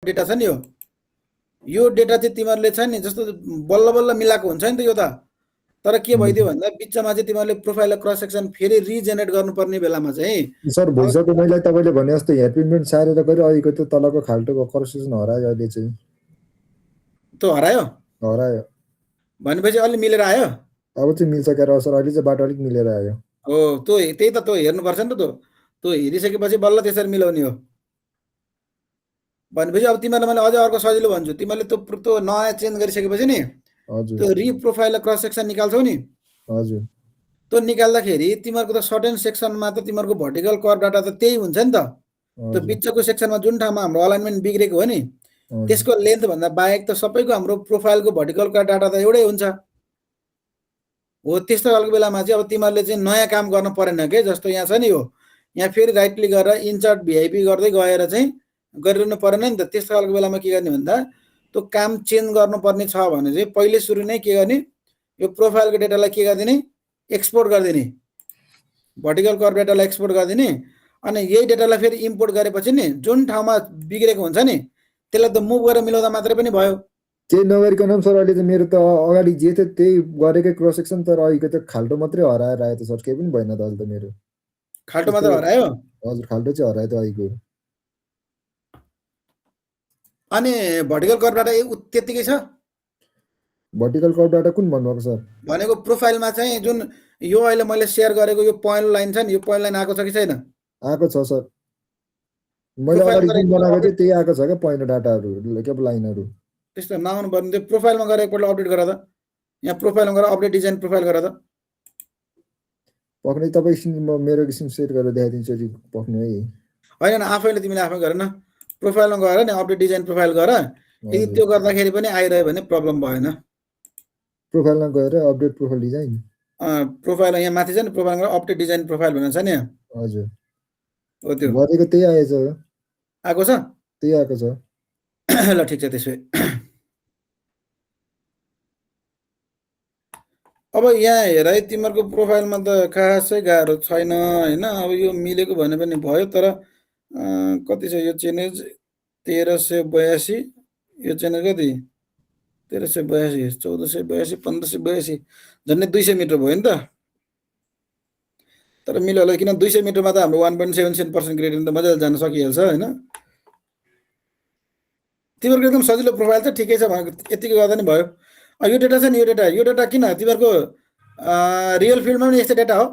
Data छ नि यो डेटा चाहिँ तिमीहरूले छ नि जस्तो बल्ल बल्ल मिलाएको हुन्छ नि त यो त तर के भइदियो भन्दा बिचमा चाहिँ तिमीहरूले प्रोफाइल क्रस सेक्सन फेरि रिजेनेरेट गर्नुपर्ने बेलामा चाहिँ सर भइसक्यो मैले तपाईँले भने जस्तो हेयर पिगमेन्ट सारेर गऱ्यो अहिलेको त्यो तलको खाल्टोको करेक्सन हरायो अहिले चाहिँ त्यो हरायो भनेपछि अलि मिलेर आयो अब चाहिँ मिल्छ क्या सर अहिले चाहिँ बाटो अलिक मिलेर आयो हो त्यो त्यही त त्यो हेर्नुपर्छ नि त त्यो हेरिसकेपछि बल्ल त्यसरी मिलाउने हो भनेपछि अब तिमीहरूलाई मैले अझै अर्को सजिलो भन्छु तिमीहरूले त्यो नयाँ चेन्ज गरिसकेपछि नि हजुर त्यो रिप्रोफाइल क्रस सेक्सन निकाल्छौ नि हजुर त्यो निकाल्दाखेरि तिमीहरूको त सर्टेन सेक्सनमा त तिमीहरूको भर्टिकल कर्भ डाटा त त्यही हुन्छ नि त त्यो बिचको सेक्सनमा जुन ठाउँमा हाम्रो अलाइनमेन्ट बिग्रेको हो नि त्यसको लेन्थ भन्दा बाहेक त सबैको हाम्रो प्रोफाइलको भर्टिकल कर्भ डाटा त एउटै हुन्छ हो त्यस्तो खालको बेलामा चाहिँ अब तिमीहरूले चाहिँ नयाँ काम गर्न परेन के जस्तो यहाँ छ नि हो यहाँ फेरि राइट क्लिक गरेर इन्सर्ट भिआइपी गर्दै गएर चाहिँ गरिरहनु परेन नि त त्यस्तो खालको बेलामा के गर्ने भन्दा त्यो काम चेन्ज गर्नुपर्ने छ भने चाहिँ पहिले सुरु नै के गर्ने यो प्रोफाइलको डेटालाई के गरिदिने एक्सपोर्ट गरिदिने भर्टिकल कर्भ डेटालाई एक्सपोर्ट गरिदिने अनि यही डेटालाई फेरि इम्पोर्ट गरेपछि नि जुन ठाउँमा बिग्रेको हुन्छ नि त्यसलाई त मुभ गरेर मिलाउँदा मात्रै पनि भयो केही नगरिकन सर अहिले त मेरो त अगाडि जे थियो त्यही गरेकै क्रस सेक्सन तर अहिलेको त खाल्टो मात्रै हराएर आयो त सर केही पनि भएन त अहिले त मेरो खाल्टो मात्रै हरायो हजुर खाल्टो चाहिँ हरायो त अहिलेको अनि भर्टिकल कर्भ डाटा त्यतिकै छ भर्टिकल कर्भ डाटा कुन भन्नुभएको सर भनेको प्रोफाइलमा चाहिँ जुन यो अहिले मैले सेयर गरेको यो पोइन्ट लाइन छ नि यो पोइन्ट लाइन आएको छ कि छैन आएको छ सर मैले अगाडि जुन बनाएको थिएँ त्यही आएको छ क्या पोइन्ट डाटाहरू के लाइनहरू त्यस्तो नआउनु पर्ने त्यो प्रोफाइलमा गएर एकपल्ट अपडेट गर त यहाँ प्रोफाइलमा गएर अपडेट डिजाइन प्रोफाइल गर त पक्नै तपाईँ मेरो किसिम सेट गरेर देखाइदिन्छु पक्नु है होइन आफैले तिमीले आफै गर न प्रोफाइलमा गएर नि अपडेट डिजाइन प्रोफाइल गर यदि त्यो गर्दाखेरि पनि आइरह्यो भने प्रब्लम भएन प्रोफाइलमा गएर अपडेट प्रोफाइल डिजाइन प्रोफाइल यहाँ माथि छ नि प्रोफाइलमा गएर अपडेट डिजाइन प्रोफाइल भनेर छ नि हजुर हो त्यो गरेको त्यही आएछ आएको छ त्यही आएको छ ल ठिक छ त्यसो अब यहाँ हेर है तिमीहरूको प्रोफाइलमा त खासै गाह्रो छैन होइन अब यो मिलेको भने पनि भयो तर कति छ यो चेन्ज 1382 यो चेन्ज कति 1382 1482 1582 झन्डै 200 मिटर भयो नि त तर मिल्यो होला किन 200 मिटरमा त हाम्रो 1.77% ग्रेडियन्ट त मजाले जान सकिहाल्छ होइन तिमीहरूको एकदम सजिलो प्रोफाइल छ ठिकै छ यतिकै गर्दा नि भयो यो डेटा छ नि यो डेटा किन तिमीहरूको रियल फिल्डमा पनि यस्तै डेटा हो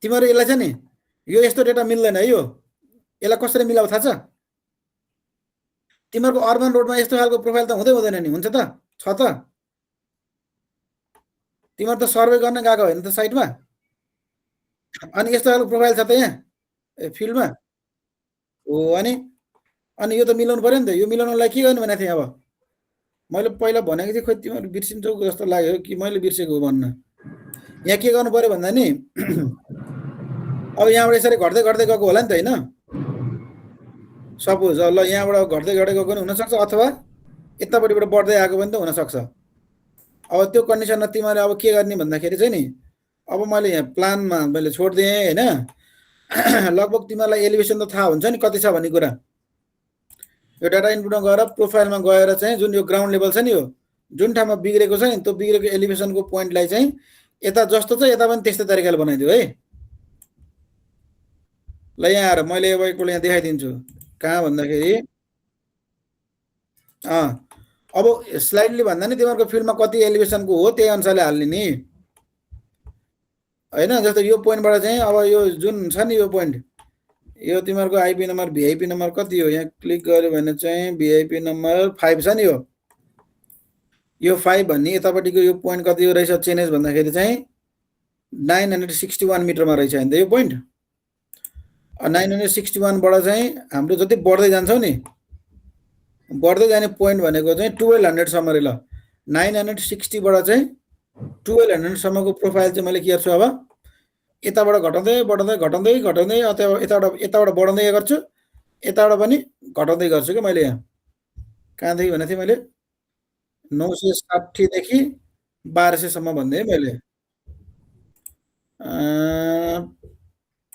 तिमीहरू यसलाई छ नि यो यस्तो डेटा मिल्दैन है यो यसलाई कसरी मिलाउ थाहा छ तिमीहरूको अर्बन रोडमा यस्तो खालको प्रोफाइल त हुँदैन नि हुन्छ त छ त तिमीहरू त सर्वे गर्न गएको होइन त साइटमा अनि यस्तो खालको प्रोफाइल छ त यहाँ फिल्डमा हो अनि यो त मिलाउनु पर्यो नि त यो मिलाउनलाई के गर्नु भनेको थिएँ अब मैले पहिला भनेको थिएँ खोइ तिमीहरू बिर्सिन्छौ जस्तो लाग्यो कि मैले बिर्सेको हो भन्न यहाँ के गर्नु पर्यो भन्दा नि अब यहाँबाट यसरी घट्दै घट्दै गएको होला नि त होइन सपोज ल यहाँबाट घट्दै घट्दै गएको पनि हुनसक्छ अथवा यतापट्टिबाट बढ्दै आएको पनि त हुनसक्छ अब त्यो कन्डिसनमा तिमीहरूले अब के गर्ने भन्दाखेरि चाहिँ नि अब मैले यहाँ प्लानमा मैले छोडिदिएँ होइन लगभग तिमीहरूलाई एलिभेसन त थाहा हुन्छ नि कति छ भन्ने कुरा यो डाटा इनपुटमा गएर प्रोफाइलमा गएर चाहिँ जुन यो ग्राउन्ड लेभल छ नि यो जुन ठाउँमा बिग्रेको छ नि त्यो बिग्रेको एलिभेसनको पोइन्टलाई चाहिँ यता जस्तो छ यता पनि त्यस्तै तरिकाले बनाइदियो है ल यहाँ आएर मैले अब एकपल्ट यहाँ देखाइदिन्छु कहाँ भन्दाखेरि अब स्लाइडली भन्दा नि तिमीहरूको फिल्डमा कति एलिभेसनको हो त्यही अनुसारले हाल्ने नि होइन जस्तो यो पोइन्टबाट चाहिँ अब यो जुन छ नि यो पोइन्ट यो तिमीहरूको आइपी नम्बर भिआइपी नम्बर कति हो यहाँ क्लिक गर्यो भने चाहिँ भिआइपी नम्बर 5 छ नि यो 5 भन्ने यतापट्टिको यो पोइन्ट कति हो रहेछ चेन्ज भन्दाखेरि चाहिँ 961 मिटरमा रहेछ नि त यो पोइन्ट 961 बाट चाहिँ हाम्रो जति बढ्दै जान्छौ नि बढ्दै जाने पोइन्ट भनेको चाहिँ 1200 सम्म रे ल 960 बाट चाहिँ 1200 सम्मको प्रोफाइल चाहिँ मैले के गर्छु अब यताबाट घटाउँदै बढाउँदै घटाउँदै घटाउँदै यताबाट बढाउँदै गर्छु यताबाट पनि घटाउँदै गर्छु कि मैले यहाँ कहाँदेखि भनेको थिएँ मैले 960 देखि 1200 सम्म भन्दै मैले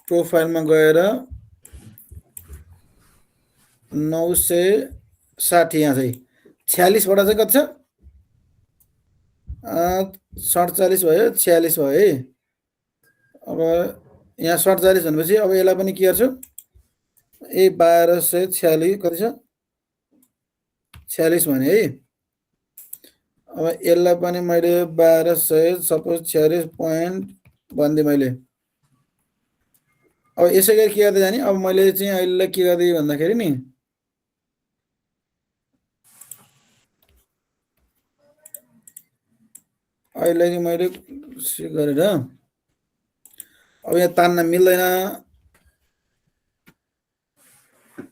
प्रोफाइलमा गएर 960 यहाँ चाहिँ 46 बाट चाहिँ कति छ 47 भयो 46 भयो है। अब यहाँ 47 भनेपछि अब यसलाई पनि के गर्छु 1246 कति छ 46 भने है। अब यसलाई पनि मैले 1200 सपोज 46 पोइन्ट भनिदिएँ मैले। अब यसै गरी के गर्दै जाने अब मैले चाहिँ अहिले के गर्दै भन्दाखेरि नि अहिले चाहिँ मैले गरेर अब यहाँ तान्न मिल्दैन।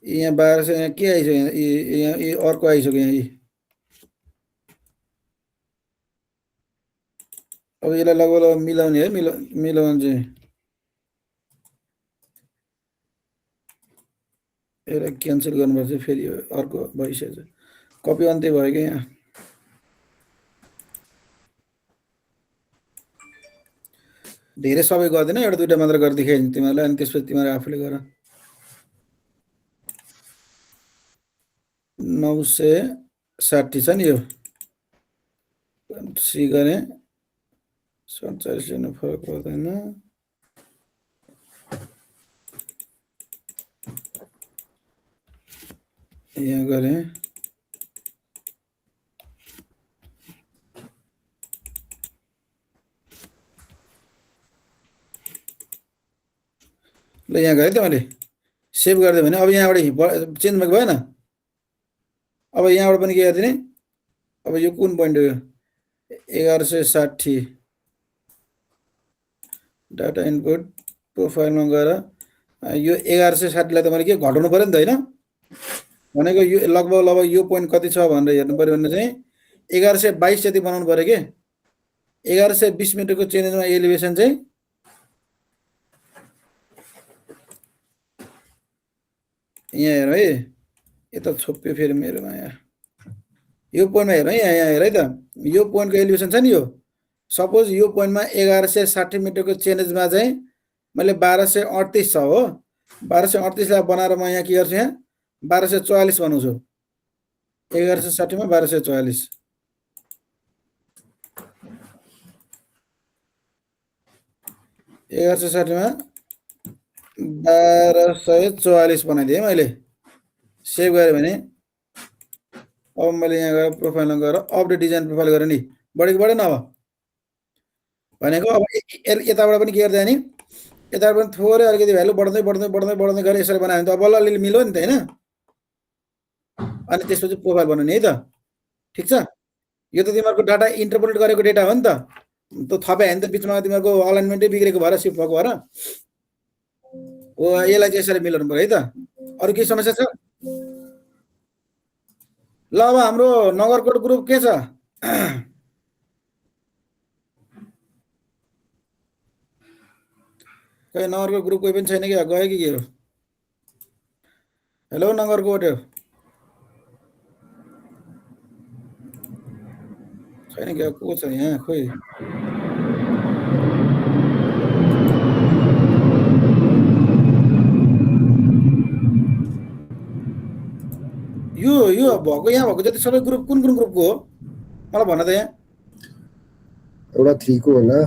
यहाँ 1200 यहाँ के आइसक्यो यहाँ अर्को आइसक्यो यहाँ अब यसलाई लगभग मिलाउने है मिलाउनु चाहिँ यसलाई क्यान्सल गर्नुपर्छ फेरि अर्को भइसक्यो कपी अन्त्य भयो क्या यहाँ। धेरै सबै गर्दैन एउटा दुइटा मात्र गरेर देखाइदिन्छु तिमीहरूलाई अनि त्यसपछि तिमीहरू आफूले गर। 960 छ नि यो 3 गरे 47 जना फरक पर्दैन। यहाँ गरे ल यहाँ गरेँ त मैले सेभ गरिदिएँ भने अब यहाँबाट चेन्ज भएको भएन। अब यहाँबाट पनि के गरिदिने अब यो कुन पोइन्ट हो 1160 डाटा इनपुट प्रोफाइलमा गएर यो 1160 लाई त मैले के घटाउनु पर्यो नि त होइन भनेको यो लगभग यो पोइन्ट कति छ भनेर हेर्नु पर्यो भने चाहिँ 1122 जति बनाउनु पर्यो के 1120 मिटरको चेन्जमा एलिभेसन चाहिँ यहाँ हेर है यता छोप्यो फेरि मेरोमा यहाँ यो पोइन्टमा हेर है यहाँ हेर है त यो पोइन्टको एलिभेसन छ नि यो सपोज यो पोइन्टमा 1160 मिटरको चेन्जमा चाहिँ मैले 1238 छ हो 1238 लाई बनाएर म यहाँ के गर्छु यहाँ 1244 बनाउँछु 1160 मा 1244 1160 मा 1244 बनाइदिएँ मैले सेभ गरेँ भने अब मैले यहाँ गएर प्रोफाइलमा गएर अपडेट डिजाइन प्रोफाइल गरेँ नि बढेको बढेन अब भनेको अब यताबाट पनि के गर्दै जाने यताबाट पनि थोरै अलिकति भ्यालु बढ्दै बढ्दै बढ्दै बढ्दै गएर यसरी बनायो भने त बल्ल अलिअलि मिल्यो नि त होइन। अनि त्यसपछि प्रोफाइल बनाउने है त ठिक छ। यो त तिमीहरूको डाटा इन्टरपोलेट गरेको डेटा हो नि त थपे होइन त बिचमा तिमीहरूको अलाइनमेन्टै बिग्रेको भएर सिफ्ट भएको भएर हो यसलाई चाहिँ यसरी मिलाउनु पर्यो है त। अरू केही समस्या छ ल अब हाम्रो नगरकोट ग्रुप के छ खै नगरकोट ग्रुप कोही पनि छैन कि गयो कि के हो। हेलो नगरकोट छैन क्या को छ यहाँ खोइ यो भएको यहाँ भएको जति सबै ग्रुप कुन ग्रुपको हो मलाई भन त यहाँ एउटा 3 को होला